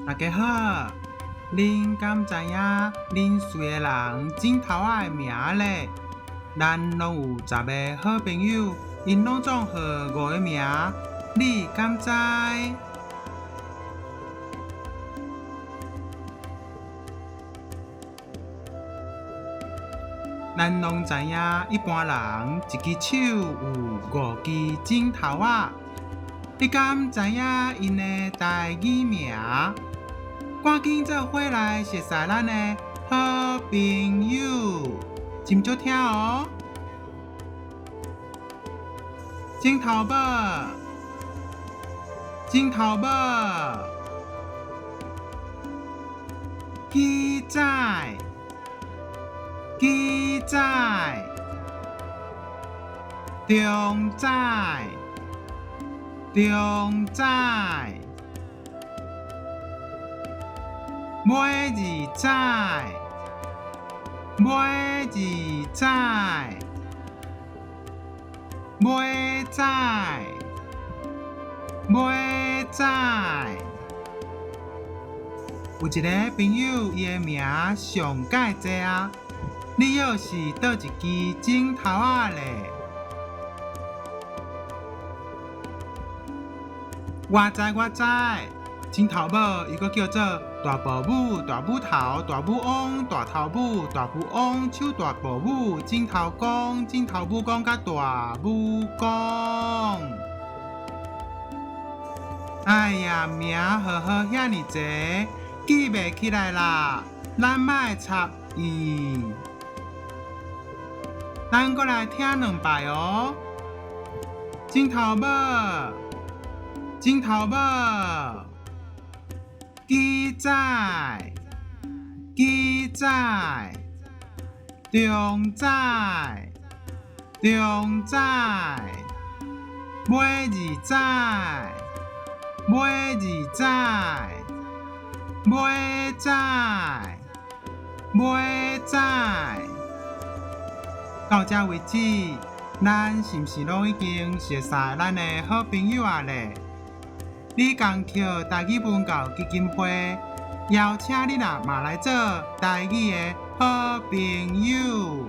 大家好，恁敢知影恁媠的人指頭仔的名咧？咱攏有10个好朋友，𪜶攏總號五个名，你敢知？咱攏知影，一般人一支手有五支指頭仔，你敢知影𪜶的台語名？趕緊做伙來熟似咱的好朋友，斟酌聽哦。指頭母，指頭母，雞仔，雞仔，中仔，中仔，尾二仔，尾二仔，尾仔，尾仔。有一个朋友，伊的名上蓋濟啊！你又是佗一支指頭仔咧？我知我知，指頭母伊閣叫做大婆母、大母頭、大母翁、大頭母、大母翁、手大婆母、指頭公、指頭母公佮大母公。哎呀，名號號遐爾濟，記袂起來啦，咱莫插伊。咱閣來聽兩擺哦。指頭母，指頭母，雞仔，雞仔，中仔，中仔，尾二仔，尾二仔，尾仔，尾仔。到這為止，咱是毋是攏已經熟似咱的好朋友仔咧？李江橋台語文教基金會邀請你啦，嘛來做台語的好朋友。